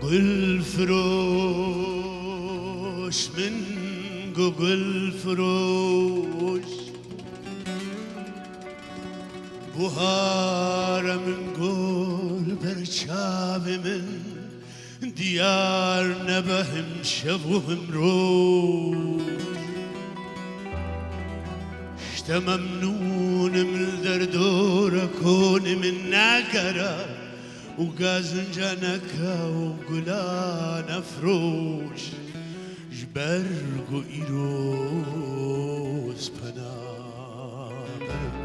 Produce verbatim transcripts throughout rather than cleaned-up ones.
Gulfiroş, min got gulfiroş. Buhara min got li ber çavê min diyar nebe him şev û him roj. Ji te memnûn im, li derdora konê min negere û gazinca neke û gula nefroş. Ji ber ku îro spena berim.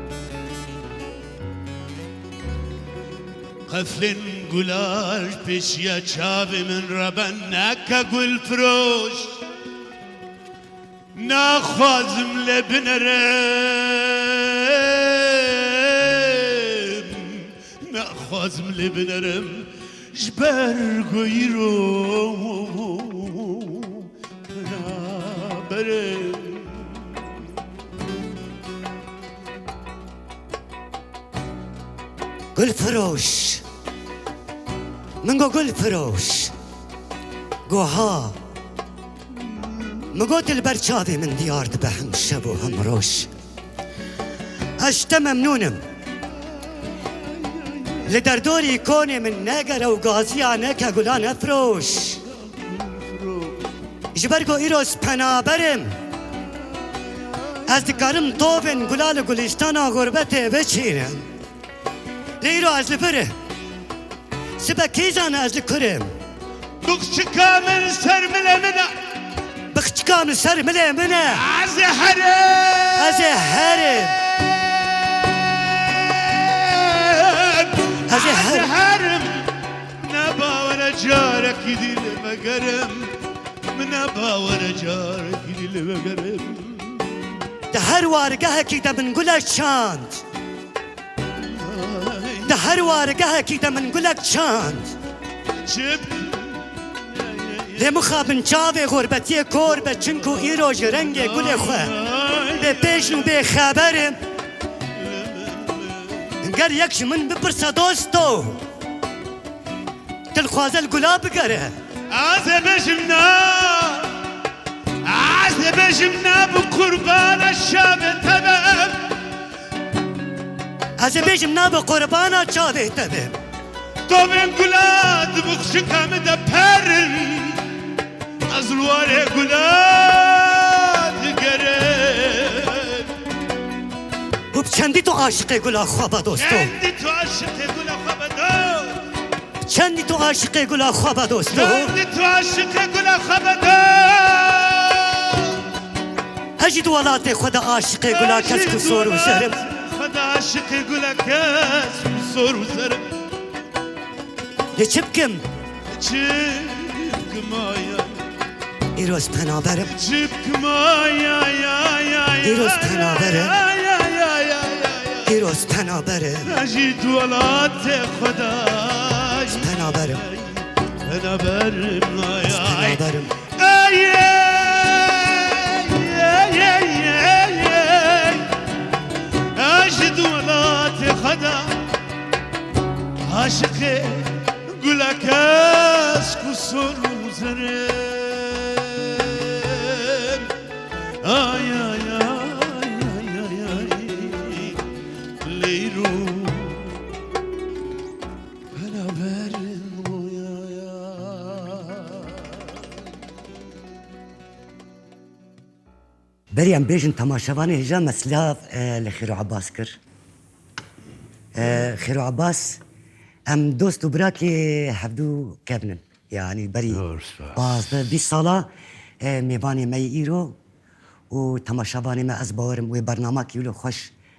Qeflên gula ji pêşiya çavê min re ben, neke gulfiroş. Naxwazim lê binerim, naxwazim lê binerim, ji ber ku îro beraberim. Gulfiroş. Min got gulfiroş. Goha. Min got li ber çavê min diyar dibe him şev û him roj. Ez ji te memnûn im. Li derdorî konê min negere û gaziya neke gula nefroş. Ji ber ku îro ez penaber im, ez dikarim tovên gula li gulîstana xurbetê biçînim. Lê îro ez li vir im. Sibe kî zane ez li kur im? Bixçika min ser milê min e. Bixçika min ser milê min e. Ez ê herim. Ez ê herim. Ez ê herim. Herim. Ne bawere carekî dî li vegerim. Min ne bawere carekî dî li vegerim. Di her wargehekî de min gulek çand. Di her wargehekî de min gulek çand. Lê mixabin çavê xurbetiyê kor be, çinku îro ji rengê gulê xwe bê pêşn û bê xeber im. Ger yek ji min bipirse, dosto, tu dixwaze li gula bigere? Ez ê bêjim na. Ez ê bêjim na, bi qurbana şavê te be. Ez ê bêjim na, bi qurbana çavê te be. Tovên gula di bixçika min de perin. Ez li warê gula digerim. Û bi çendî tu aşiqê gula xwe be, dosto? Çendî tu aşiqê gula xwe be, dost? Çendî tu aşiqê gula xwe be, dosto? Çendî tu aşiqê gula xwe be, dost? Ez jî di welatê xwe de aşiqê gula kesk û sor û zer im. Xwe de aşiqê gula kesk û sor û zer im. Lê çi bikim? Çi bikim aya? Îro ez penaber im. Çi bikim aya, ya, ya, ya? Îro ez penaber im. Ya, ya, ya, ya, ya? Îro ez penaber im. Ez jî di welatê xwe de. Ez penaber im. Penaber im, aya. Ez penaber im. Ey, ey, ey, ey, ey, ey. Ez jî di welatê xwe de. Aşiqê gula kesk û sor û zer im. Ay, ay, ay, ay, ay, ay. Leylo, beraber moya ya. Berî em bêjin temaşevanê hêja me silav, e, li Xêro Ebas kir. E, Xêro Ebas, em dost û birakê hevdû kevn in. Yanî berî Zor spas. Pazdeh bîst sala, e, mêvanê me yê îro û temaşevanê me, ez bawerim wê bernamakî wilo xweş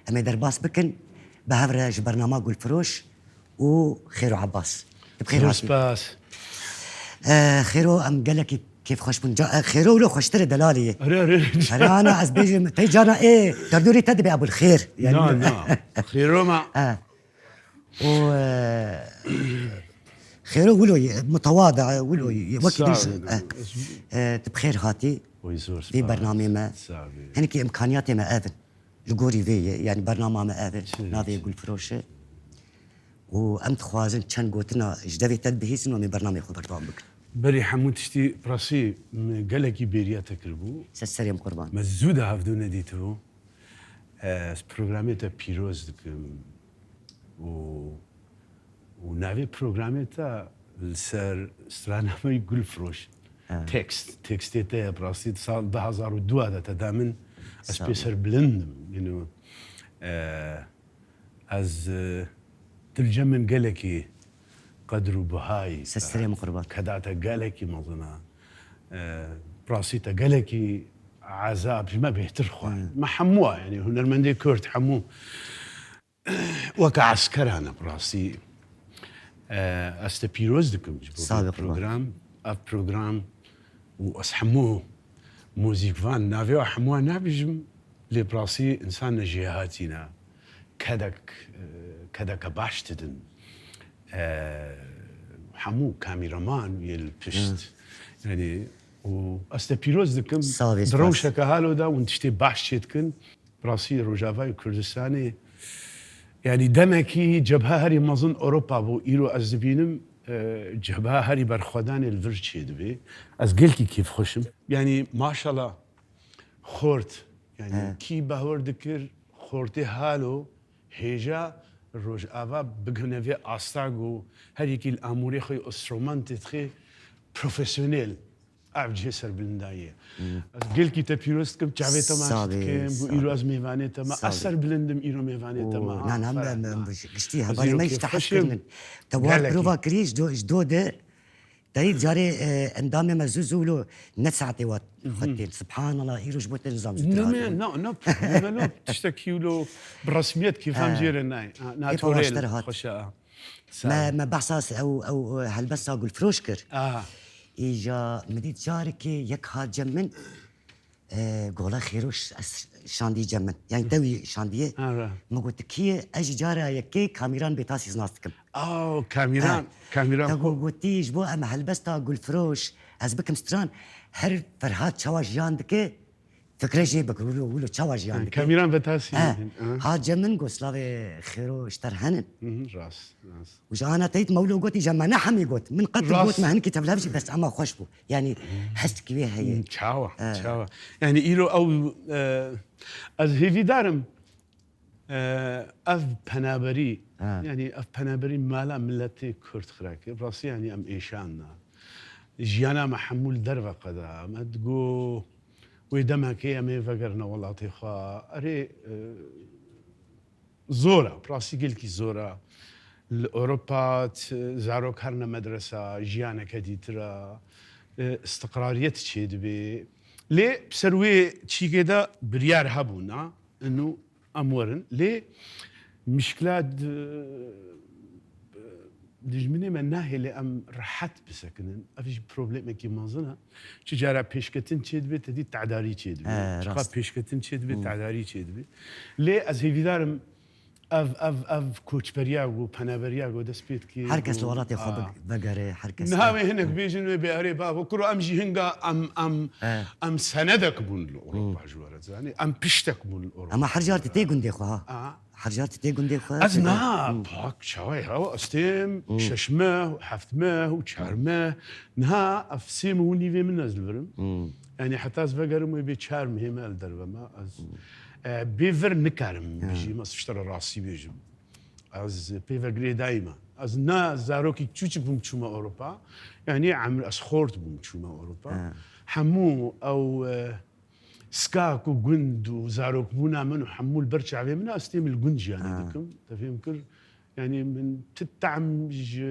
em ê derbas bikin. Bi hev re ji bernama Gulfiroş û Xêro Ebas. Tu bi xêr hatî. Spas. E, Xêro, em gelekî kêfxweş bûn. Ca-, e, Xêro wilo xweştir e delalê. Erê, erê. Erê, ana ez bêjim, tey cana ê, derdorê te dibe Ebul Xêr. Yani Na, na. Xêro ma. E. Û, e, Xêro wilo ye, mutewada, wilo ye, wekî Sağ din olun. E, e, tu bi xêr hatî. Oy, zor Vî spas. Bernamê me. Sağ olun. Hinekî imkaniyatê me ev in. Li gorî vê ye, yani bernama me ev e, Çi, navê çi. Gulfiroş e. Û em dixwazin çend gotina ji devê te dibihîzin û em ê bernamê xwe berdewam bikin. Berî hemû tiştî, bi rastî min gelekî bêriya te kiribû. Ser serê min qurban. Me zû de hevdû nedîtibû. Ez programê te pîroz dikim û, û navê programê te li ser stranameyî Gulfiroş. Evet. Tekst, tekstê te ye, bi rastî di sal du hazar û dua de te da min, ez Sağ ol. pê serbilind im. You know, e, Ez, e, dilce min gelekî qedr û bihayî. Ser serê min qurban. Keda te gelekî mezin e. E, rastî te gelekî ezab ji me bêhtir xwar. Hmm. Me hemû, yanî hunermendê Kurd hemû weke eskeran e bi rastî. E, ez te pîroz dikim ji bo Sağ vê be qurban. program. Ev program û ez hemû muzîkvan navê wan hemû nabêjim, lê bi rastî însan ne jêhatî ne. Kedek, e, kedeke baş didin. E, hemû kamîraman yê li pişt. Hı. Yanî, û ez te pîroz dikim. Sağ ol, Di spas. rewşeke halo de hûn tiştê baş çêdikin. Bi rastî Rojavayê Kurdistanê, yanî demekî cebha herî mezin Ewropa bû. Îro ez dibînim, e, cebha herî berxwedanê li vir çêdibe. Ez gelkî kêfxweş im. Yanî maşallah xort. Yanî He. kî bawer dikir xortê halo hêja Rojava bigihne vê asta ku her yekî li amûrê xwe yê enstrûmentê dixê profesyonel. Ev cihê serbilindayî ye. Hmm. Ez gelkî te pîroz dikim, çavê te maç Sağ ol, dikim, ku sağ ol. îro ez mêvanê te me. Sağ Ez ol. serbilind im îro mêvanê te me. Oo, Ha, na, na, me, ferah, me, na. me, giştî Ez hevalê îro me ji te kêfxweş hez im. kirin. Te war Gelekî. prova kirî, ji do, ji do de. Te yê carê, e, endamê me zû zû lo ne saetê wat Mhm. xwetên. Subhanallah, îro ji bo te nizam Ne, zû ne, no, no, ne, no, tiştekî wilo bi resmiyet kî fam He. jêre nayê. Ha, Hep naturel, avaşter hat. xweş e. Sağ Me, ol. me behsa s-, ew, ew, e, helbesta Gulfiroş kir. Aha. Îja min dît carekê yek hat cem min, e, gola Xêroş ez şandî cem min. Yani te wî şandiye. Ha, ra. Min got, "Tu kî yî?" Ez jî cara yekê Kamîran Bêtasî nas dikim. Aw, Kamîran, Ha. Kamîran Te xwe. got, gotî, ji bo em helbesta Gulfiroş ez bikim stran, her Ferhat çawa jiyan dike, Fikre jê bik, wilo, wilo çawa jiyan Ha, dike? Kamîran Betasî. Ha, Ha. ha. Ha, cem min got, slavê xêro ji te re henin. Hı hı, rast, rast. Û ji ana te yî me wilo gotî, ji me ne hemî got. Min qet Rast. got me hinkî tevlav jî, bes ema xweş bû. Yani, hestikî wê heye. Hı, çawa, Ha. çawa. Yani, îro ew, e, ez hêvîdar im, e, ev penaberî, Ha. yani, ev penaberî mala miletê Kurd xira kir. Rastî, yani, em êşan na. Jiyana me hemû li derve qeda. Me digo, wê demekê em ê vegerine welatê xwe. Erê, e, zor e, bi rastî gelkî zor e. Li Ewropa t-, zarok herine medresa, jiyaneke dîtir e, e, istiqrariyet çêdibe. Lê bi ser wê çîkê de biryar hebûna, inu em werin. Lê mişkila di-, dijminê me nahêle em rehet bisekinin. Ev jî problemekî mezin e. Çi cara pêşketin çêdibe, te dî tedarî çêdibe. He, Çiqa rast. pêşketin çêdibe, Hmm. tedarî çêdibe. Lê ez hêvîdar im ev, ev, ev koçberiya ku, penaberiya ku dest pê dike, Her kes ku, li welatê xwe a. big-, vegere, her kes Niha e. wê hinek bêjin wê bê erê bavo, kuro em jî hinga em, em, E. em senedek bûn li Ewropa Hmm. ji we re, zanî? Em piştek bûn li Ewropa. Ama her car tu tê gundê xwe ha. A. Her car tu tê gundê xwe, Ez tu niha Hmm. pak çawayê hewa, ez têm Hmm. şeş meh, heft meh û çar meh. Niha ev sê meh û nîvê min ez li vir im. Hmm. Yani heta ez vegerim wê bê çar mehê me li derve me. Ez, Hmm. e, bê vir nikarim Ha. bijîm, ez ji te re rastî bêjim. Ez pê ve girêdayî me. Ez ne zarokî çûçik bûm çûme Ewropa. Yani emr ez xort bûm çûme Ewropa. Ha. Hemû ew, e, Ska ku gund û zarokbûna min û hemû li ber çavê min e, ez têm li gund jiyanê Ha. dikim. Te fêm kir? Yanî min ti tehm ji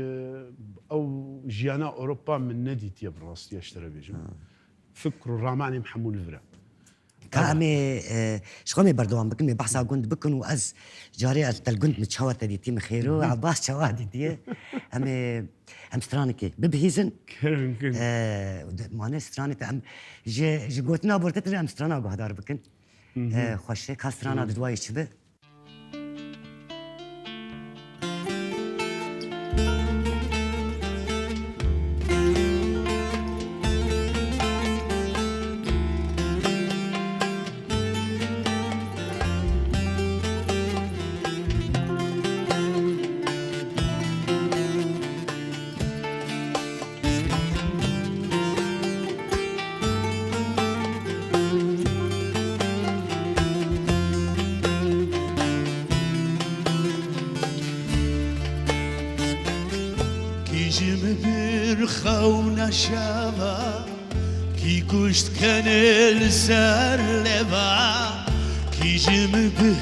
ew jiyana Ewropa min nedîtiye bi rastiya ji te re bêjim. Ha. Fikr û ramanê min hemû li vir e. Ka Tamam. em ê, e, ji xwe em ê berdewam bikin, em ê behsa gund bikin û ez carê ez te li gund min çawa te dîtî min xêro, Hı hı. Abbas çawa dîtiye. Em ê Em stranekê bibihîzin. Kerem kin. Ee, de-, mane stranê te em ji, ji gotina bortetir em strana guhdar bikin. Hı hı. Ee, xweşe ka strana Hı. di duayê çi bi? Xewna şeva, kî kuşt kenê li ser lêva, kî ji min bi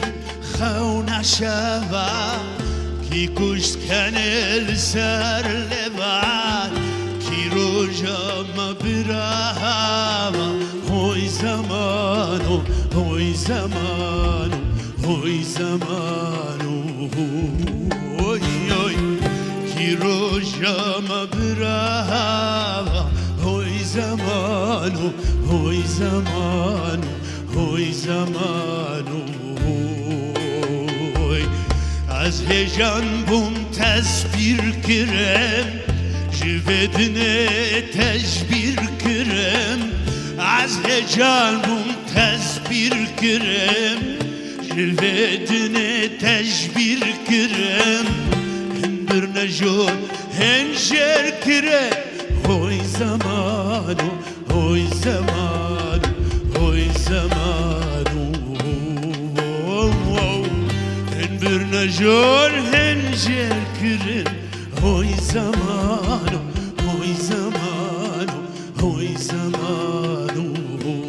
xewna şeva, kî kuşt kenê li ser lêva, kî roja me birava, hoy zemano, hoy zemano. Hoy zemano, hoy, hoy, kî roja me birava. Hoy zemano, hoy zemano, hoy zemano, hoy. Ez hêjan bûm tespîr kirim, ji vê dinê tecbîr kirim. Ez hêjan bûm tespîr kirim. Ji vê dinê tecbîr kirim, hin birnejor, hin jêr kirim. Hoy zemano, hoy zemano, hoy zemano. Hin birnejor, hin jêr kirim. Hoy zemano, hoy zemano. Hoy zemano, hoy.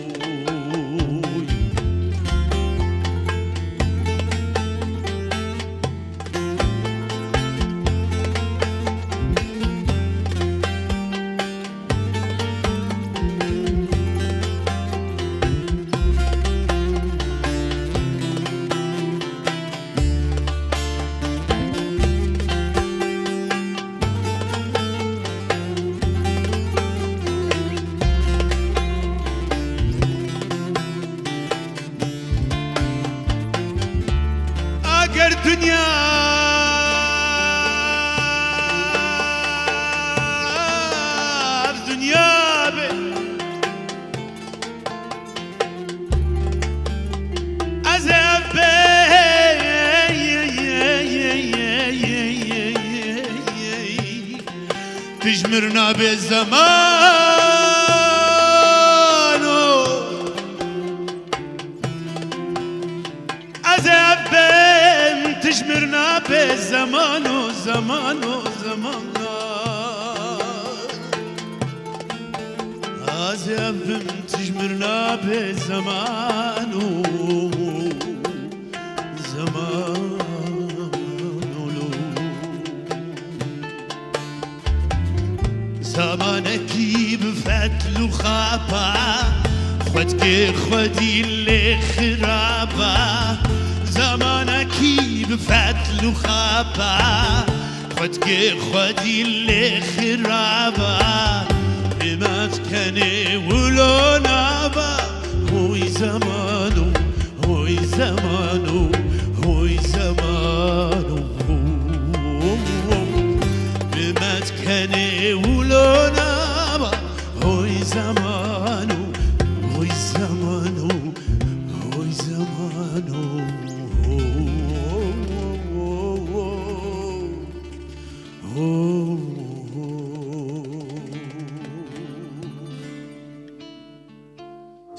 Eger dinya, dinya be, ez ê ev bêm, tu ji mir nabê zemano. Ez ê ev bêm, tu ji mir nabê zemano, zemano, zemano. Ez ê ev bêm, tu ji mir nabê zemano, zemano. Zemanekî bi fetl û xapa, xwedkê xwedî lê xiraba. Zemanekî bi fetl û xapa, xwedkê xwedî lê xiraba. Bêmet kenê wilo naba, hoy zemano. Hoy zemano, hoy zemano, bêmet kenê wilo naba. Hoy zemano, hoy zemano, hoy zemano.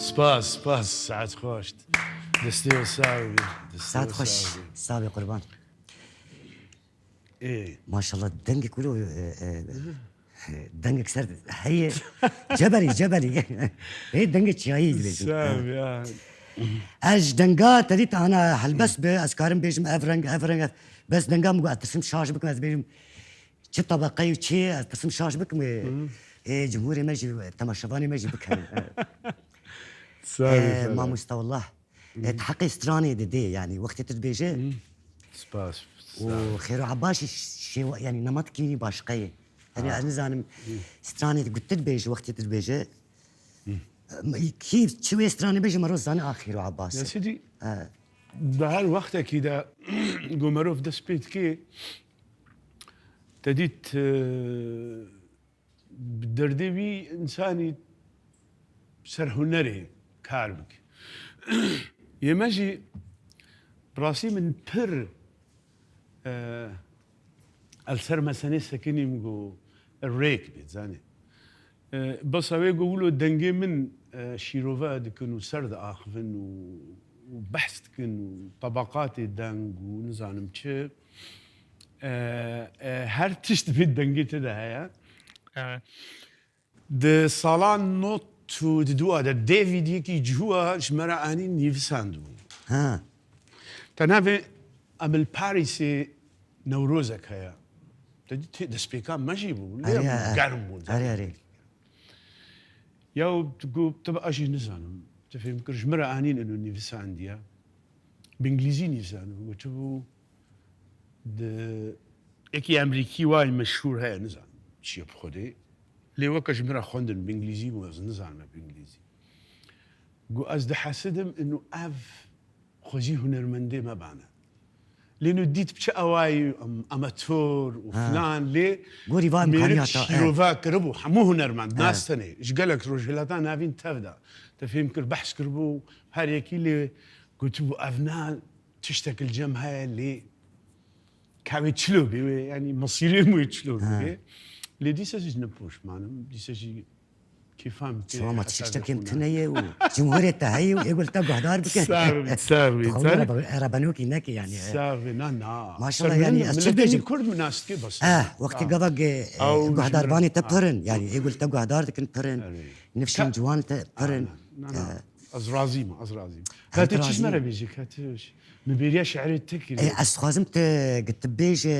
Spas, spas, saet xweş. Destê we sax bî. Destê Saet we xweş, sax bî. Sax bî qurban. Ê. Maşallah, dengek wilo, e, e, dengek ser heye. Cebelî, cebelî. Ê, dengê çiyayî dibêjin. Sax bî, ya. Ez ji denga te dît ana helbest bi, ez karim bêjim ev reng, ev reng, ev. Bes denga min got, ez tirsim şaş bikim, ez bêjim çi tebeqeyê û çi, ez tirsim şaş bikim, ê, ê, cumhurê me jî, temaşevanê me jî bikin. Sax bî, Ee, sax bî. Mamosta, wallah. E, di heqê stranê de dê, yani, wextê tu dibêje. Spas. Û Xêro Ebbas jî şêwa, yani, nematikî wî başqa ye. Yani, ez nizanim, stranê de ku tu dibêje, wextê tu dibêje. Kî çi wê stranê bêje, mero zane a Xêro Ebbas e. Ya Sidî, He. Di her wextekî de ku merov dest pê dike, te dît, e, bi derdê wî însanî ser hunerê kar bike. Yê me jî bi rastî min pir, e, el ser mesenê sekinîm ku rêk bê, zanê. E, besa wê ku wilo dengê min, e, şîrove dikin û ser diaxivin û, û behs dikin û tebaqatê deng û nizanim çi. E, e, her tişt vê dengê te de heye. Evet. Di salan not û di dua de David yekî cihûa ji me re anîn nivîsandibû. Ha. Te navê Emil Parisê Newrozek heye. Te dî tê destpêka me jî bû. Lê Erê, erê. Germ bû. Erê, erê. Ya tu got, tu bi a jî nizanim. Tu fêm kir, ji min re anîn û nivîsandiye. Bi îngilîzî nivîsandibû. Gotibû, di, yekî Emrîkî wayî meşhûr heye, nizanim. Çiye bi Xwedê. Lê weke ji min re xwendin, bi îngilîzî bû, ez nizanim bi îngilîzî. Got, ez dihesidim û ev xwezî hunermendê me bane. Lê nû dît bi çi awayî, em, amator û Ha. filan, lê Gorî va mêrik imkaniyata, e. şîrove kiribû, hemû hunermend, E. nas tenê, ji gelek rojhilata navîn tev de. Te fêm kir, behs kiribû, her yekî lê gotibû, ev ne tiştek li cem heye, lê ka wê çilo bê, wê, yanî mesîrê wê çilo Ha. bê. Lê dîsa jî ne poşman im, dîsa jî Kêfa min tê. Şoma heta tiştekên vexwe tune ye û cumhurê te heye û ê gul te guhdar bikin. Sax bî, sax bî. Tu xwe Sax bî. erebe-, erebenokî neke yani. Sax bî, na, na. Maşallah, Ser yani, min, ez çi milletê bêjim? Kurd min nas dike bas. Eh, wextê Ah. gava ge-, Aw, guhdarvanê te Ah. pir in. Yani, ê gul te guhdar dikin pir in. Erê. Nifşên Ka- ciwan te pir in. Ah, na, na, na. Eh. Ez razî me, ez razî me. Ka Ez tê çi ji me razî re me. bêjî, ka tê Min bêriya şiirê te kiriye. E, ez dixwazim tu, tu bêje,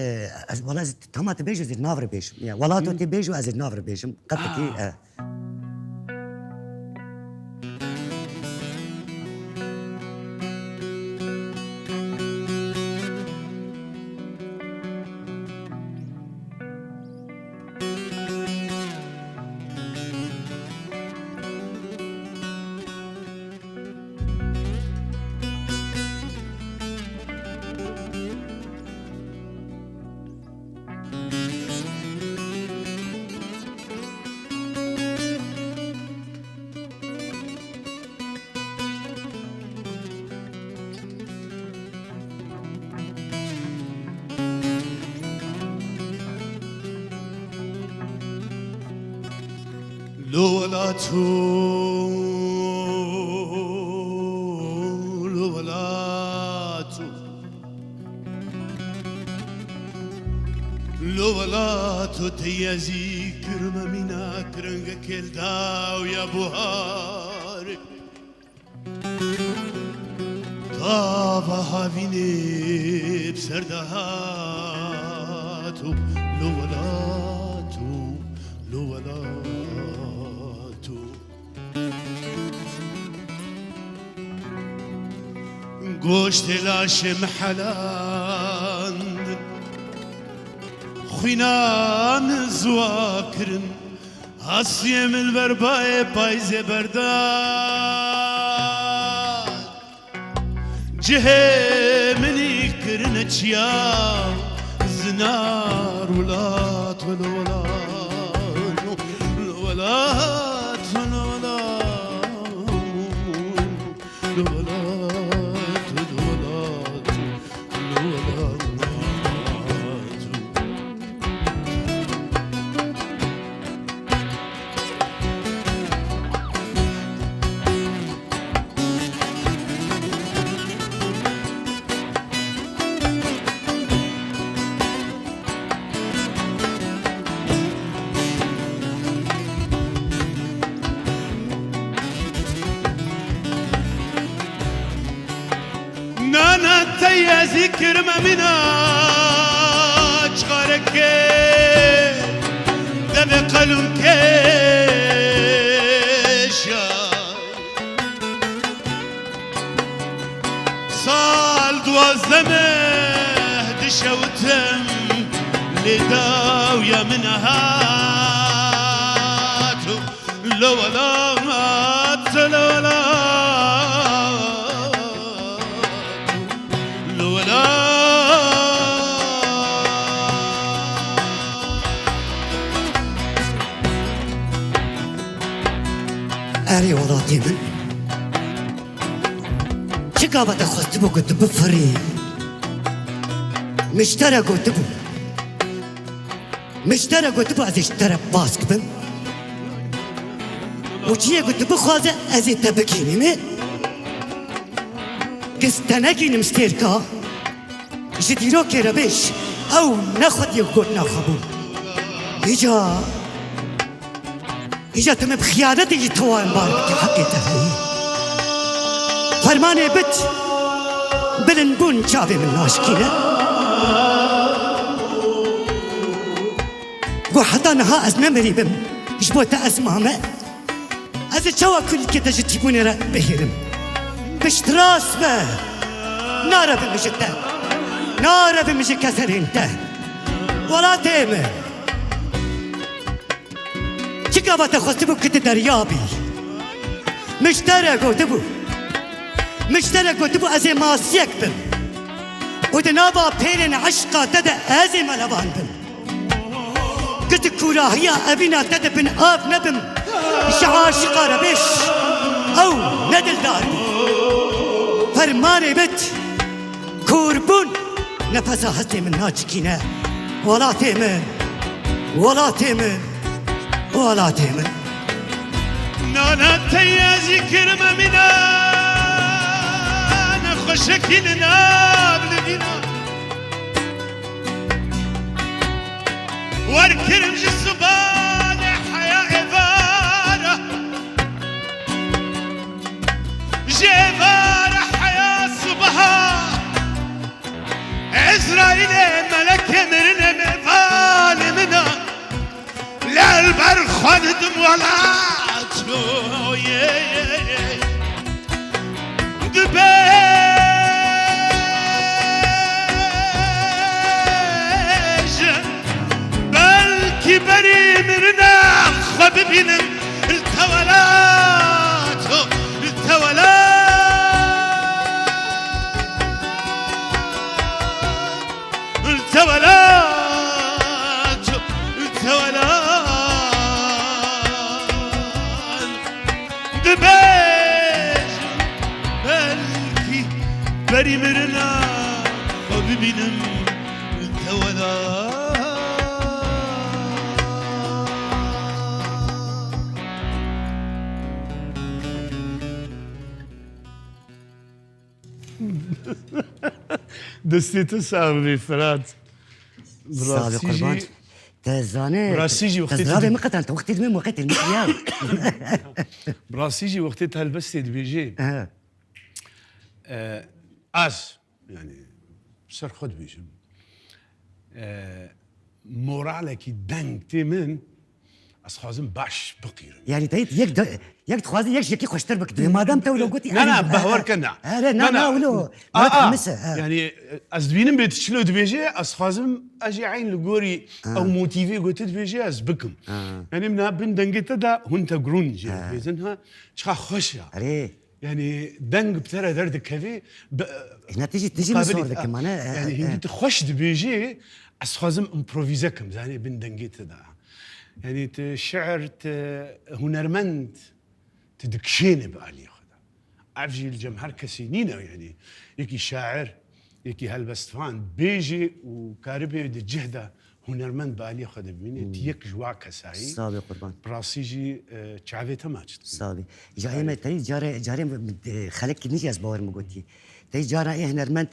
ez, wela ez, tu hema tu bêje, ez ê nav re bêjim. Ya, wela tu Hmm. tê bêje, ez ê nav re bêjim. Qetekî, Ah. e. Lo welato, lo welato, lo welato te yezî kirme mîna kirenge kêl daw ya buhar. Tava havînê bi ser de hat û lo welat û lo welat û goştê laşê min helandin, xwîna min ziwa kirin. Asiyê min li ber bayê payîzê berdan. Cihê min î kirine çiya zinar. Welat, welat, welat, welat, welat, welat. Nana te yezî kirime mîna çixarekê devê qelûn kêşa. Sal duwazdeh meh dişewitim lê dawiya min hat. Lo welat, lo welat, lo welat. Erê welatê min. Çi gava te xwestibû ku tu bifirî? Min ji te re gotibû. Min ji te re gotibû ez ê ji te re bask bim. Û çiyê ku tu bixwaze ez ê te bigihînim ê. Giz te negihînim stêrka. Ji dîrokê re bêj, ew ne xwediyê gotina xwe bû. Îca Îja tu min bi xiyanetê jî tewayên bar bike heqê te heye. Fermanê bit, bilind bûn çavê min naşikîne. Got heta niha ez nemirî bim, ji bo te ez mame. Ez ê çawa kulîlkê te ji tîbûnê re bihêlim? Piştrast be! Narevim ji te. Narevim ji keserên te. Welatê min. Çi gava te xwestibû ku tu derya bî? Min ji te re gotibû. Min ji te re gotibû ez ê masiyek bim. Û di nava pêlên eşqa te de ez ê melevan bim. Ku di kûrahiya evîna te de bin av nebim, ji aşiqa re bêş, ew ne dildar bû. Fermanê bit, kûrbûn nefesa hestê min naçikîne. Welatê min, welatê min, welatê min. Nana te ya zî kirime mîna, nexweşekî li nav li dîna. Werkirim ji sibanê heya êvara, ji êvara heya sibaha. Ezraîlê melekê mirinê mêvanê min a. Lê li ber xwe didim welat. Dibêjin belkî berî mirina xwe bibînin li te welat, li te welat. Li te welat, li te welat dibêjim, belkî berî mirina xwe bibînim li te welat. Destê te sax be Firat. Sax be Rastî qurban. Jî, te zane, bi rastî jî te wextê tu ziravê di- min qeten, te wextê dime muqetil min ya. Bi rastî jî wextê tu helbestê dibêjê. Aha. E, ez, yani, ser xwe dibêjim. E, moralekî deng tê min, ez xwazim baş biqîrim. Yani te yek de, yek dixwaze yek ji yekî xweştir bikî. Madem te wilo gotî, Na, na, behwer ke na. Here, na, na, wilo. Aa, yani, ez dibînim bê tu çilo dibêje, ez xwazim ez jî eyn li gorî ew motîvê gote dibêje ez bikim. Yani, na bin dengê te de hûn te gurûn jê dibêjin ha. Çiqa xweş ya. Erê. Yani deng bi te re derdikevê, bi-, Hina tijî, tijî min muqabilî, sor dike, ha. Mane, e, Yani e, hingî e. Tu xweş dibêjê, ez xwazim împrovîze kim, zanî bin dengê te de. Yani tu şiir, tu hunermend, tu dikişêne bi aliyê xwe de. Ev jî li cem her kesî nîne, yani yekî şair, yekî helbestvan bêjê û karibê di cih de hunermend bi aliyê xwe de bimîne, tu yek ji wa kesayî. Sax be qurban. Bi rastî jî, e, çavê te maç dikin. Sax be. Îja ê me teyî care, carê, e, xelek kî nîjî ez bawer min gotî. Teyî cara ê hunermend,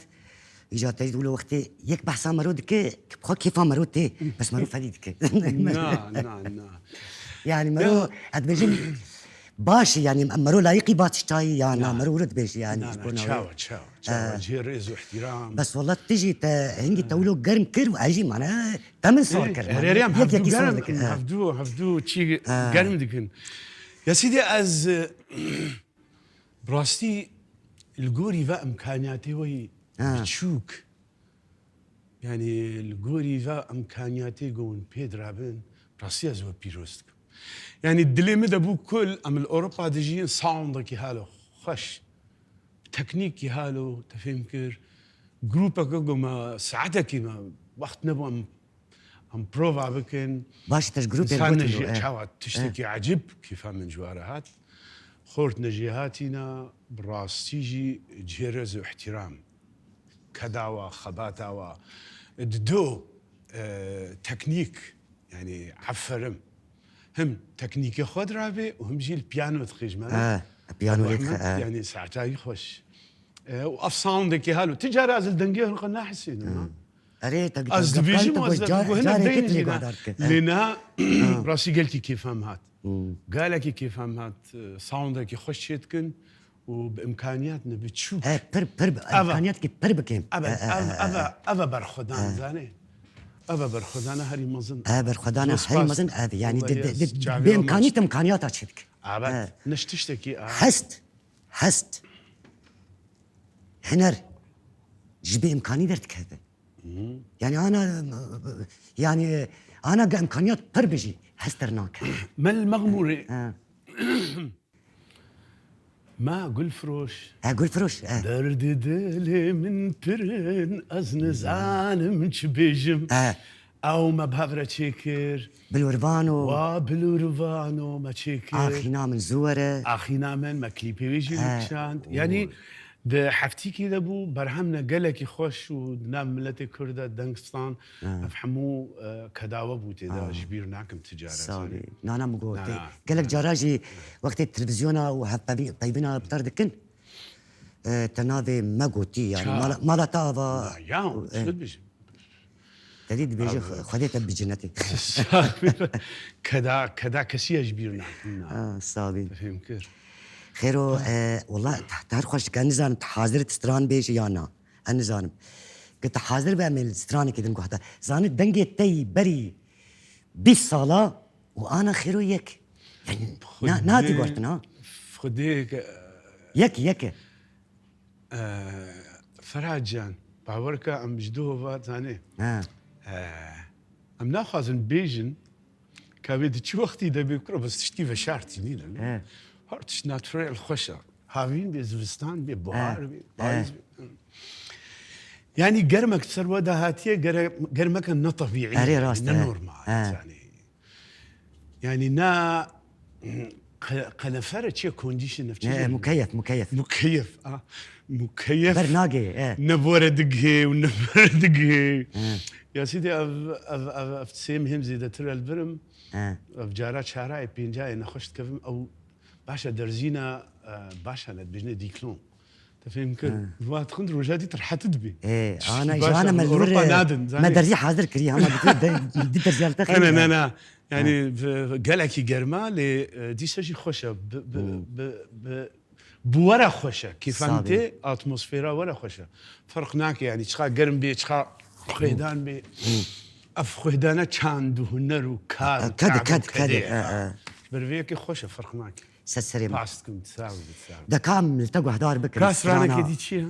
îja teyî wilo wextê yek behsa mero dike, ki bi xwe kêfa mero tê, bes mero felî dike. Na, na, na. Yani mero, Ya. ez dibêjim, baş e, yani mero layiqî baş çayî ya na, Na. mero wilo dibêjî yani, Na, ji na, bo na wê. Çawa, çawa. Çawa, cihê rêz û ihtiram. Bes wela tu jî te hingî te wilo germ kir û ez jî mane te min sor kir, mane. Erê, erê, em Yek hevdu yekî sor germ, dikin, em ha. hevdu, hevdu çî Ha. germ dikin. Ya sîdî ez, e, bi rastî li gorî ve imkaniyatê weyî Ha. biçûk, yani li gorî ve imkaniyatê ku hûn pê dirabin, bi rastî ez we pîroz dikim. Yani dilê min de bû kul, em li Ewropa dijîn, soundekî halo xweş. Teknîkî halo, te fêm kir. Grûpeke ku me saetekî me wext nebû em, em prova bikin. Baş, te ji grûpê Însan gotin, neji-, eh. çawa tiştekî Eh. ecib, kêfa min ji we re hat. Xort nejêhatîna, bi rastî jî cihê rêz û ihtiram. Keda wa, xebata wa. Di do, eh, teknîk, yani, aferim. Him teknîkê xwe dirabê û him jî li piyano dixê ji me re. Ha, piyano Ebu lê dixe, Ehmed, ha. yani saetayî xweş. E, û ev soundekî halo. Ti cara ez li dengê xwe nahesînim, ha. Hmm. Erê, te Ez dibêjim, te ez car-, dibêjim, careke din jî guhdar dike. Lê niha rastî gelkî kêfa min hat. Gelekî kêfa min hat. Soundekî xweş çêdikin û bi imkaniyat ne biçûk. He, pir, pir, imkaniyatkî pir bikin. Ev, ev, ev, ev, ev e berxwedan, zanê. Ev e berxwedana herî mezin. Ev berxwedana herî mezin, ev, yanî di, di, di, bi imkanî te imkaniyata çêdike. Evet, ne ji tiştekî a. Hest, hest, hiner ji bê imkanî derdikeve. Yanî ana, yanî ana ge imkaniyat pir bijî, hest dernake. Me li Mexmûrê. Ha. Ma Gulfiroş. Ha, Gulfiroş, ha. Derdê dilê min pir in, ez nizanim çi bêjim. Ha. Ew me bi hev re çêkir. Bilûrvano. Wa Bilûrvano me çêkir. Axîna min zû were. Axîna min me klîpê wê jî Ha. kişand. Oy. Yanî di heftîkî de bû, berhemne gelekî xweş û di nav miletê Kurd de deng stan. Ha. Ev hemû, e, kedawe bû tê de, Ha. ji bîr nakim ti cara. Sağ olî. Nana min got. Na, na. Gelek cara jî wextê televîzyona û hevpeyvî-, peyvîna bi te re dikin, e, te navê me gotî, yanî Ça? mala, mala te ava. Na, ya, E. çi dibêjim? Te dî dibêje Abi. Xwedê te bi cenetê. Keda, keda kesî ye ji bîr nakim, na. Ha, sağ olî. Te fêm kir. Xêro, e, wela te, te her xweş dike, nizanim te hazir tu stran bêjî ya na. Ez nizanim. Ke te hazir be, em ê li stranekê din guhda. Zanî dengê te yî berî bîst sala û ana xêro yek. Yanî na, Xwedê, natî guhertin ha. Xwedê ke Yek, yek e. Ee, Ferhat can, bawer ke em ji duh ve zanê. Ha. Ee, em naxwazin bêjin, ka wê di çi wextî de bê kuro, bes tiştî veşartî nîne, ne? He. Her tişt natural xweş e. Havîn bê, zivistan bê, buhar He. bê, He. payîz bê. Yanî germek ser we de hatiye, gere-, germeke ne tebîî, Erê, rast ne e. normal, He. yanî. Yanî na qe-, qenefere çi ye, condition of çi Ne, ye? mukeyef, mukeyef. Mukeyef, a. Mukeyef. Ber nagê, e. Ne bore digihê û ne bere digihê. He. Ya sîdî ev, ev, ev, ev sê mihêm zêdetir ez li vir im. He. Ev cara çara ye, pênca ye nexweş dikevim. Ew baş e, derzîna, e, baş e, ne dibêjine dîklon. Te fêm kir? He. Bi wa dixin roja dî tu rehet dibî. Ê, Tiştî ana, baş ana e, me li Ewropa vir, nadin, me zanî. derzî hazir kirî, hema dikir de, di derziya li te Ne, ne, xêr ne, e. ne. Yanî Ha. v-, v-, gelekî germa lê, e, dîsa jî xweş e. Bi, bi, Hmm. bi, bi, bi were xweş e. Kêfa min Sabê. tê, atmosfera were xweş e. Ferq nake yanî çiqa germ bê, çiqa xwêdan bê. Hmm. Ev xwêdana çand û huner û kar û Kedi, tevî û kedi, kedi, kedê. e, e. Ber vê yekê xweş e, ferq nake. Ser serê min. Pas dikim, sağ ol, sağ ol. Deka em li te guhdar bikin, Ka straneke strana. dî çi ye?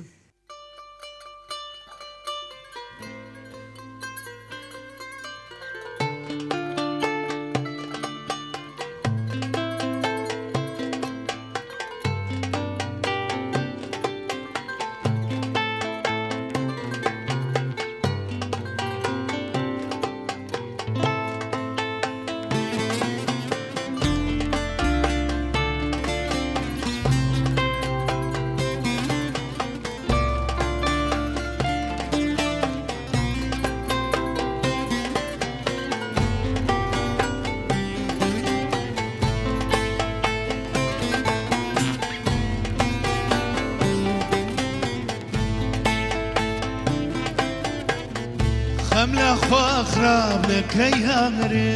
Xem li xwe xirab neke yarê,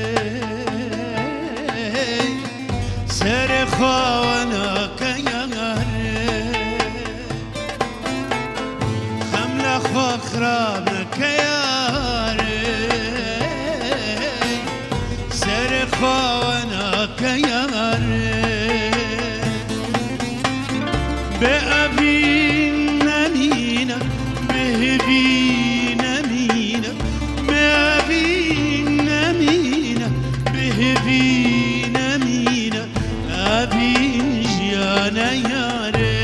serê xwe wena ke yarê. Xem li xwe xirab neke yarê, serê xwe wena ke yarê. Bi evîn nemîne, bi hêvî nemîne, bi evîn nemîne, bi hêvî nemîne, evîn jiyane yarê,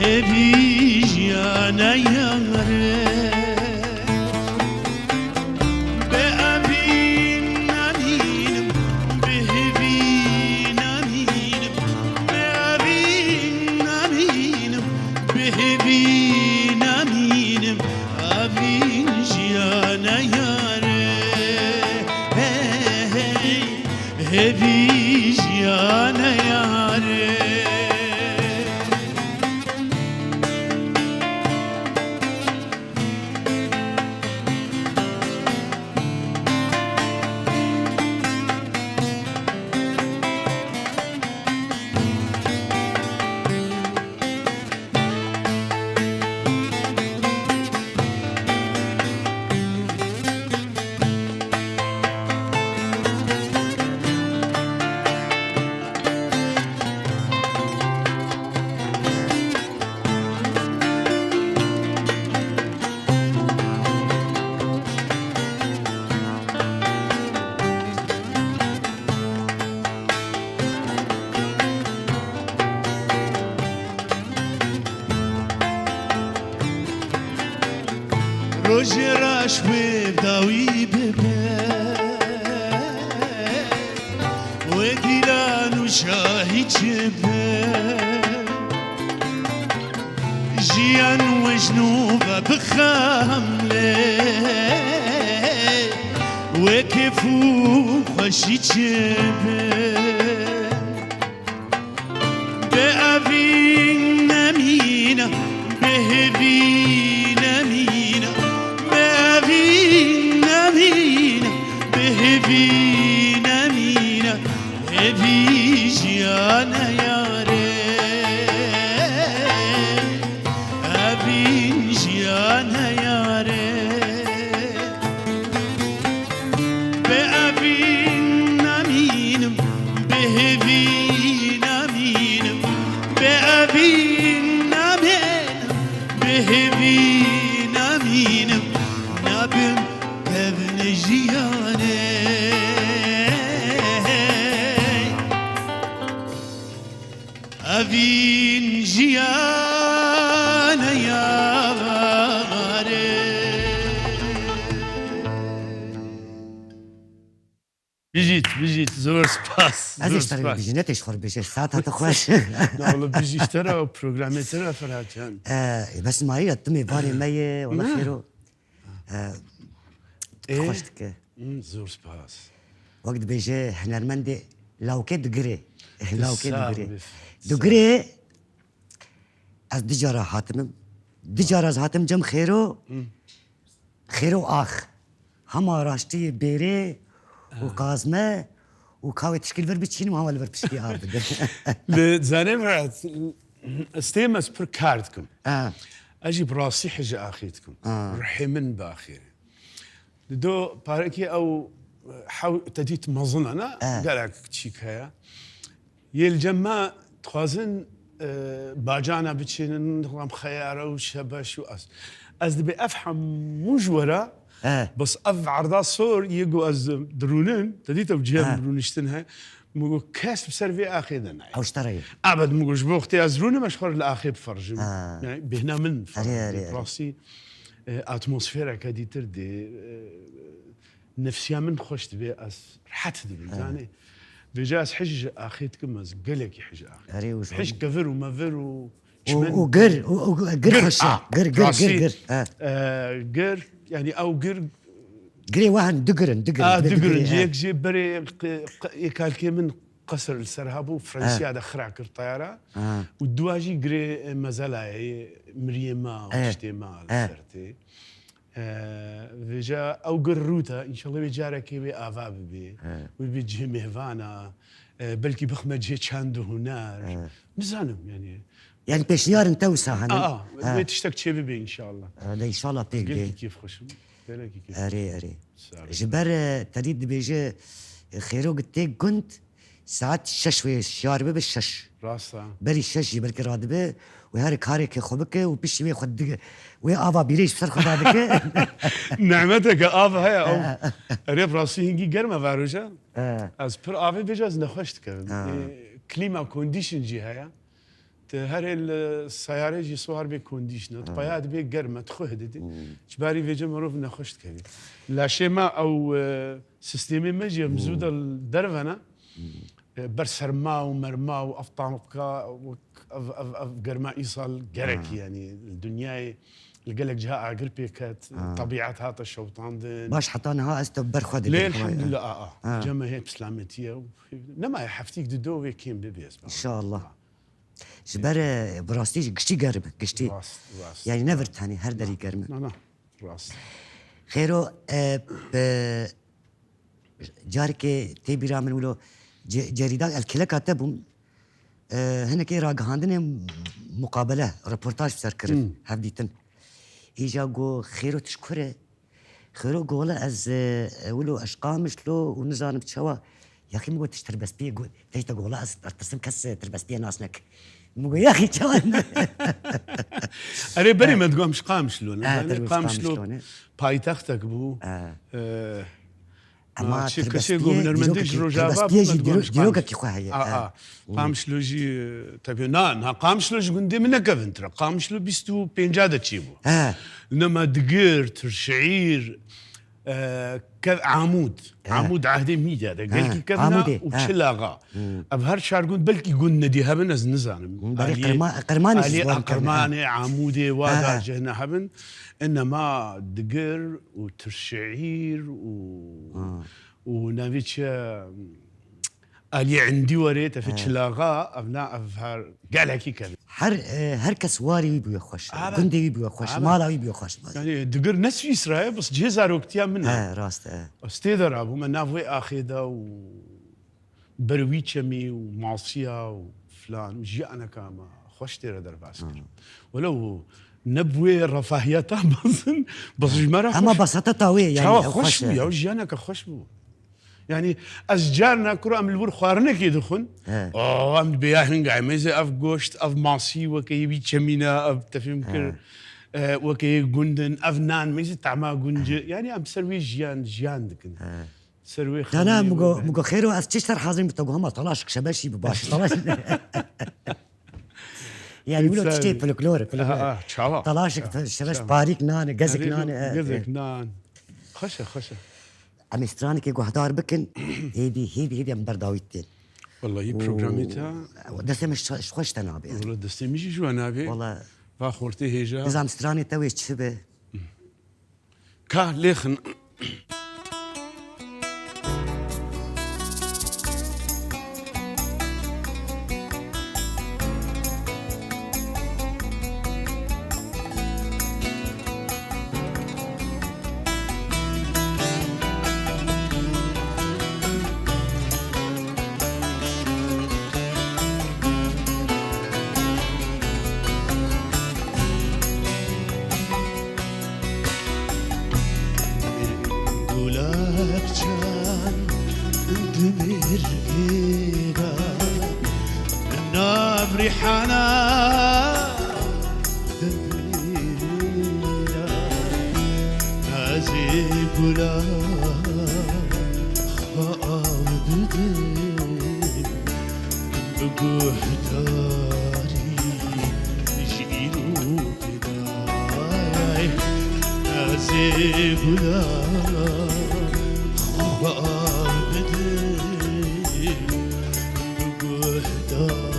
hêvî jiyane yarê. Bi evîn nemînim, bi hêvî nemînim, bi evîn nemînim, bi hêvî nemînim, evîn jiyane yarê, hey, hey, hêvî jiyane yarê. Rojê reş wê dawî bibe, wê dîlan û şahî çi be. Jiyan we ji nû ve bixemlê, wê kêf û xweşî çi be. Bi evîn nemîne, bi hêvî nemîne, bi evîn nemîne, bi hêvî nemîne, hêvî jiyan e yarê, evîn jiyan e yarê. Bi evîn nemînim, bi hêvî nemînim, bi evîn nemînim, bi hêvî nemînim, nabim kevnê jiyanê. Evîn jiyan e yarê. Bijît, bijît, zor spas, Ez zor ê ji te re spas. Bijî, ne tê ji xwe re bêje, saeta te xweş. Na, wala bijî ji te re û programê te re, Ferhat Can. E, bes ma ya tu mêvanê me ye, wala Ne. Xêro. E, Ê? Xweş dike. Hmm, zor spas. Wek dibêje hunermendê lawkê digirê. Lawkê Sağ digirê. Ol. Digirê, ez du cara hatim. Du cara ez hatim cem Xêro. Hmm. Xêro ax. Hema raştiyê bêrê û qazme û ka wê tişkî li vir biçînim, hema li vir tişkî av bide. Li zanê Ferhat, ez têm ez pir kar dikim. Ha. Ez jî bi rastî hije axê dikim. Ha. Ruhê min bi axê re. Li do parekê ew hew te dît mezin e, ne? Ha. Gelek kiçîk heye. Yê li cem me dixwazin, e, bacana biçînin, ram xeyare û şebeş û ez. Ez dibê ev hemû ji we re, He. Bes ev erda sor yê ku ez dirûnin, te dît ew cihê He. Rûniştin he. Min got, kes bi ser vê axê de nayê. Ew ji te re ye. Ebed, min got, ji bo wextê ez rûnim, ez xwe li axê biferjim. Ha. Yani, bêhna min Erê, erê, erê. Rastî, e, atmosfereke dîtir dê, e, nefsiya min xweş dibe, ez rehet dibim, He. Zanê. Vêca ez hej ji axê dikim, ez gelekî hej axê. Erê, û ji Hej kevir û mevir û Û, çimen. Û gir, û, û gir Gir, xweş e. Ah, Gir, gir, rastî. Gir, gir. He. E, gir, yani ew gir. Girê we hene, du gir in, du gir, Ah, dibê du du gir in, girê, he. Yek jê berê q-, q-, êkalkê min qesir li ser hebû, Fransiya He. De xira kir teyara. He. Û dua jî girê, e, mezelayê, miriyê me û He. Tiştê me li He. Ser tê. E, vêca ew gir rût e, înşallah wê carekê wê ava bibê. He. Wê bê cihê mêvana, e, belkî bixme cihê çand û huner. He. Nizanim yani. Yani pêşniyar in te wisa hene? Aa, Ha. Wê tiştek çê bibe înşallah. Erê, înşallah pêk bê. Gelekî kêfxweş im. Gelekî kêfxweş. Erê, erê. Sağ ol. Ji ber, e, te dî dibêje, e, Xêro tê gund, saet şeş wê şiyar bibe, şeş. Rast e. Berî şeş jî belkî radibe, wê her kareke xwe bike û piştî wê xwe dige. Wê ava bîrê ji ser xwe dadike. Nehmeteke av heye, ew. Erê, bi rastî hingî germ e varoja. He. Ez pir avê vêca ez nexweş dikevim. Ha. E, klîma condition jî heye. Tu herê li seyarê jî swar bê kondîşne. Tu Ha. Peya dibê germ e, tu xwe hididî. Hmm. Ji barî vêce mirov nexweş dikevî. Laşê me ew, e, sistêmê me jî em Hmm. zû de li derve ne. Hmm. E, ber serma û merma û ev tanka, wek ev, ev, ev germa îsal gerek Ha. Yani li dinyayê li gelek ciha agir pê ket, Ha. Tebîet hate şewitandin. Baş heta niha ez te ber xwe Lê dibêm. Elhamdulillah, a, a. Ha. Cem me hê bi silametî ye û nemaye heftîk di do wê kêm bibê ez bawer. İnşallah. Ji ber, e, bi rastî jî giştî germ e, giştî. Rast, rast. Yani ne vir tenê, her derî germ e. Na, na, rast. Xêro, e, bi carekê tê bîra min wilo ce-, cerîda el keleka te bûm, e, hinekê ragihandinê muqabele, reportaj ser kirin, Hmm. hevdîtin. Îja got, Xêro tu ji kur e? Xêro got, wele ez, e, wilo ez ji Qamişlo û nizanim çawa. Yaxî min got, tu ji Tirbespiyê got, teyta got, wele ez, ez tirsim kes, e, Tirbespiyê nas neke. Min got, yaxî çawa? Erê, berê me digot em ji Qamişlo ne? Ha, Yani tabii, Qamişlo Qamişlo ne? Paytextek bû. Ha. E, Ema Ha, çi, kesê ku hunermendê ji Rojava bû, me dîrokekî, dîro-, dîrokekî xwe heye. Ha, ha. Qamişlo jî, e, tabii, na, na, Qamişlo ji gundê min ne kevintir e. Qamişlo bîst û pênca de çêbû. He. Nema Digir, Tirşeîr, e, kev-, Amûd. He. Amûd ehdê Mîdya de. He, gelkî kevna Amûdê, û he. Çilaxa. Hmm. Ev her çar gund belkî gund nedî hebin, ez nizanim. Hmm, belê Aliyê, Qirma-, Qirmanê jî aliyê ji wan kevna, he. Aqirmanê, Amûdê, wa Ha, da ha. Cihna hebin. Inema Digir û Tirşeîr û, Hmm. û navê çi ye? Aliyê Endî werê, tefê He. Çilaxa, ev na, ev her gelekî kevin. Her, e, her kes warê wî bûye xweş. Aba. Gundê wî bûye xweş. Aba. Mala wî bûye xweş. Yani Digir ne Swîsra ye, bes cihê zaroktiya min e. He, rast e. Ez tê de rabûme, nav wê axê de û ber wî çemî û masiya û filan û jiyaneka me xweş tê re derbas kir. Hı. Welew ne bi wê refahiyeta mezin, bes ji me re Hema xweş. Basateta wê, yani, Çawa ew xweş xweş bû e. Ya, jiyaneke xweş bû. Yani, ez carna kuro em li wir xwarinekê dixwin. He. O, em dibe ya hinga, em ê zê ev goşt, ev masî weke yê wî çemîna, ev te fêm kir, He. e, weke yê gundin, ev nan, me zê tama gunci. He. Yani, em ser wê jiyan, jiyan dikin. He. Ser wê Dana, xemlê min go, wê min go, xêro, ez çi ser hazir bi te go, hema talaşik şebeşî bi baş, talaş. Yani, wilo Însan. Tiştê folklor, folklor. Ha, ha, çawa. Talaşik, çawa, şebeş çawa. Parîk nane, gezek Erê, nane, e, gezek e. Nan. Xweş e, xweş e. Em ê stranekê guhdar bikin, hêdî, hêdî, hêdî em berdawî tên. Wallahî programê te. Destê min ji, ji xwe ji te nabê. Wala destê min jî ji we nabê. Wala. Va xortê hêja. Nizam stranê te wê çi be? Ka lêxin. Gulak çan di mêrgê de, nav rîhana di mêrgê de, ez ê gulak xwe av didim, bi guhdarî ji îro Ay, ez ê gula xwe bidim, bi guhdarî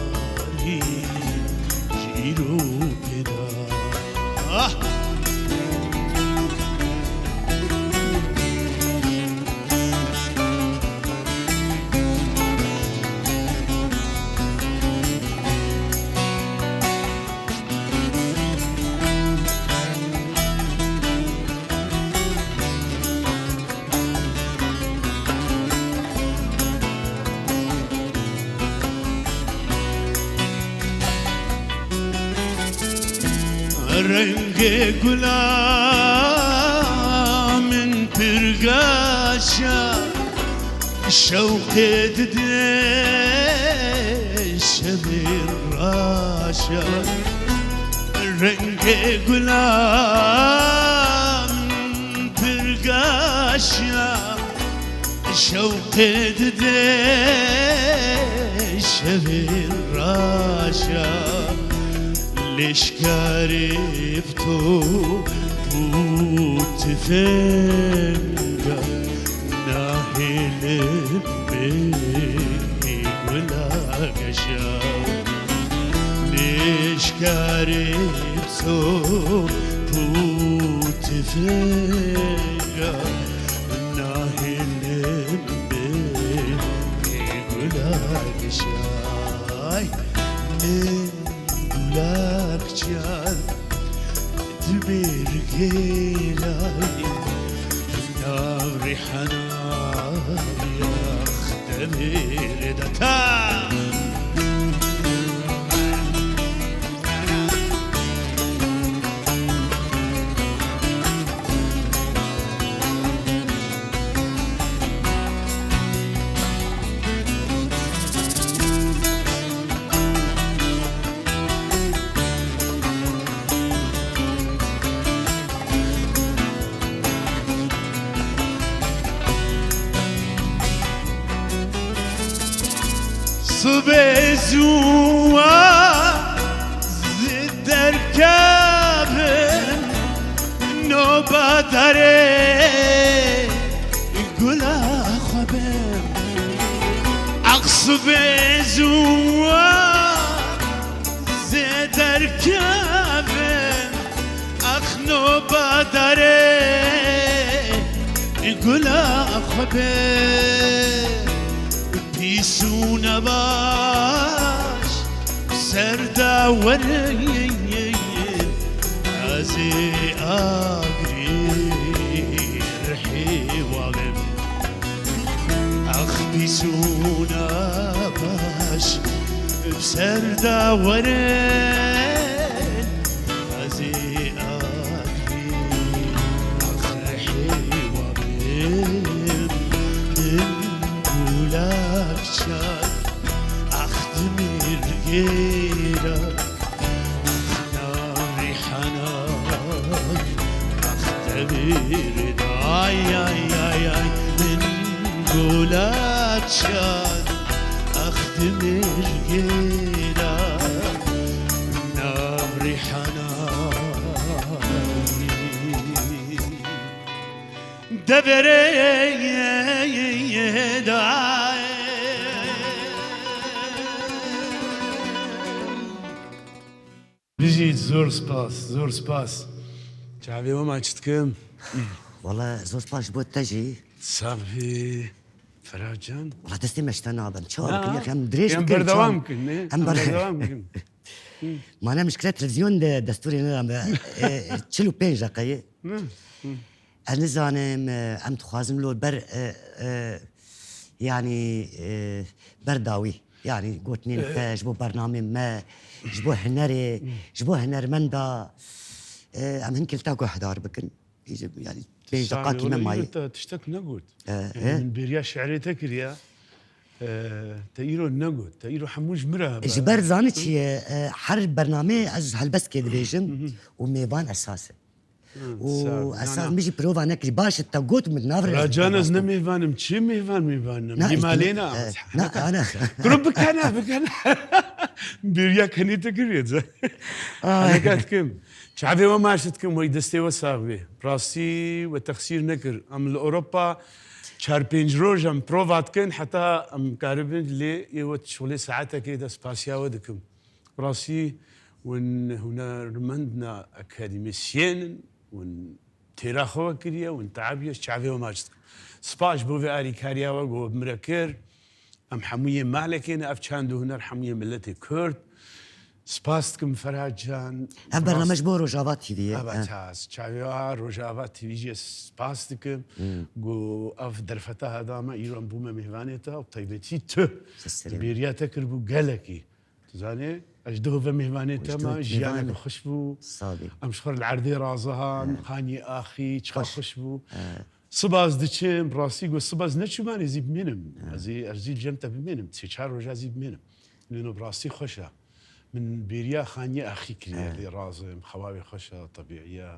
ji îro pêda. Ah! Rengê gula min pir gaşa, şewqê dide şevê raşa. Rengê gula min pir gaşa, şewqê dide şevê raşa. Lêşkarê bi top û tifenga nahêlim bê gula geşa. Lêşkarê bi top û tifenga nahêlim bê gula geşa. Min gulak çan di mêrgê lay, nav rîhana yax demê lê de ta. Sibê zû ez derkevim, noba darê gula xwe bim. Ax sibê zû ez derkevim, ax noba darê gula xwe bim. Pîs û nebaş ser de werin, ez ê agirî rihê we bim. Ax pîs û nebaş ser de werin, ez ê agirî ax rihê we bim. Min gulak çar, ax dimir gêra, ax nav rîhana, ax demir da. Ay, ay, ay, ay. Min gulak çar, ax dimir gêra, nav rîhana. Deverê da. Bijî, zor spas, zor spas. Çavê we ma çi dikim? Wala zor spas ji bo te jî. Sax bî, Ferhat can. Wala destê me ji te nabin. Çawa bikin? Em dirêj bikin, berdewam bikin, ne? Em berdewam bikin. Mane mişkile televizyon de destûrê neda me. E, çil û pênc deqeyê. Ez nizanim, e, em dixwazim lo ber, e, e, yanî, e, ber dawî. Yanî gotinên te ji bo bernamê me, ji bo hunerê, ji bo hunermenda, e, em hinkî li te guhdar bikin. Îje, yanî pênc deqakî me mayî. Îro te tiştek negot. E, yanî e? Min bêriya şi'rê te kiriye. E, te îro negot. Te îro hemû ji min re. Ji ber zanî çi ye? E, her bernameyê ez helbestkê dibêjim û mêvan esas e. Û esas min jî prova nekirî. Baş e, te got min nav re. Racan ez ne mêvan im. Çi mêvan mêvan im? Dîmalê ne. Na, ana. Kuro bikene, bikene. Bêriya kenê te kiriye. Ay. Hene ket kim. Çavê we maç dikim, wey destê we sax bê. Rastî we texsîr nekir. Em li Ewropa çar pênc roj em prova dikin, heta em karibin lê ê we şixulê saetekê de spasiya we dikim. Rastî win hunermendna akademîsyen in, win têra xwe we kiriye, win teabiye, çavê we maç dikim. Spas ji bo vê arîkariya we ku we bi min re kir. Em hemûyê malekê ne, ev çand û huner hemûyê miletê Kurd. Spas dikim Ferhat can. Ev bername ji bo Rojava T V ye. Eva ças. Çavê wa Rojava T V jî ez spas dikim. Ku ev derfeta heda me îro em bûme mêvanê te û taybetî tu. Bêriya te kiribû gelekî. Tu zanî, ez ji duh ve mêvanê te me, jiyaneke xweş bû. Em ji xwe li erdê razihan, xaniyê axî, çiqa xweş bû. Siba ez diçim, rastî got, siba ez neçûm, ez ê zî bimînim. Ez ê, ez zî li cem te bimînim. Sê çar roja zî bimînim. Nûno bi rastî xweş e. Min bêriya xaniyê axî kiriye, lê razim, xewawê xweş e, tebîî ye.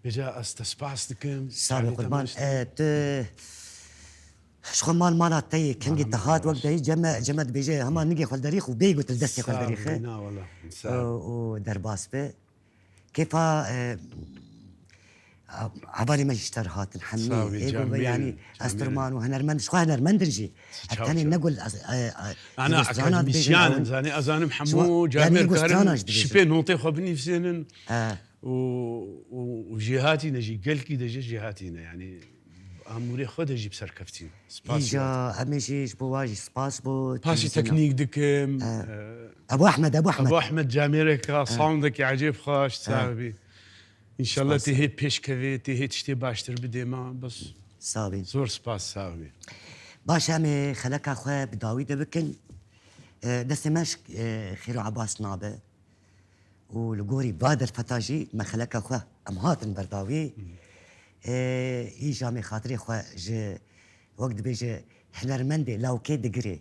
Vêca ez te spas dikim. Sağ ol, qurban. E, tu ji xwe mal mala te yê, kengê te hat, wek deyî ceme, ceme dibêje, hema nigê xwe li derî xwe bêyî got li destê xwe li derî xe. Sağ ol, na wala. Sağ ol. Û, û derbas be. Kêfa, e, hevalê me ji te re hatin hemî. Sağ ol, ê, canım benim, yanî, canım benim. Estorman û hunermend, ji xwe hunermend in jî. Çaw, tenê çaw. Ne gul, e, e, ana, akademîsyen in, zanî, ez zanim hemû camêr karin şipê notê xwe binivîsînin. He. Û, û, û jêhatî ne jî, gelkî de jî jêhatî ne, yanî amûrê xwe de jî bi serkeftî. Spas. Îja, em ê jî ji bo wa jî spas bo. Pasî teknîk dikim. He. E, Ebu Ehmed, Ebu Ehmed. Ebu Ehmed camêreka, soundekî ecêb xweş, sax bî. Înşallah tê hê pêşkevê, tê hê tiştê baştir bidê me. Bes. Sax bî. Zor spas, sax bî. Baş, em ê xeleka xwe bi dawî de bikin. E, destê me ji, e, Xêro Ebas nabe. Û li gorî va derfeta jî me xeleka xwe em hatin berdawî. Ê, îja em ê xatirê xwe ji, wek dibêje, hunermendê lawkê digirê,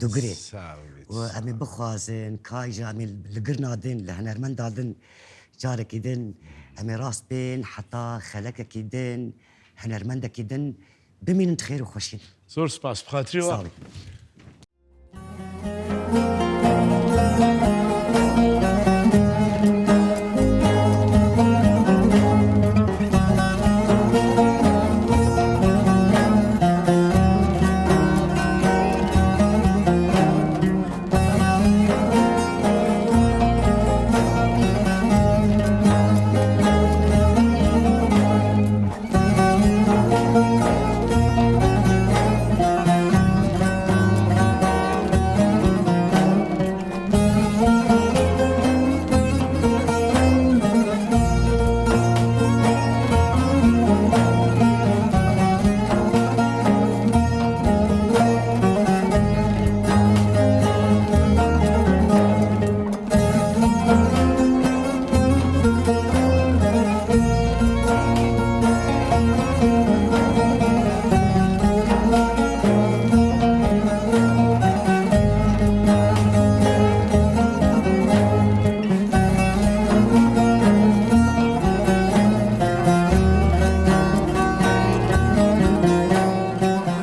dugirê. Sağ ol. Û em ê bixwazin ka îja em ê li girna din, li hunermenda din carekî din, em ê rast bên heta xelekekî din, hunermendekî din bimînin di xêr û xweşî de. Zor spas, bi xatirê we. Sağ olun.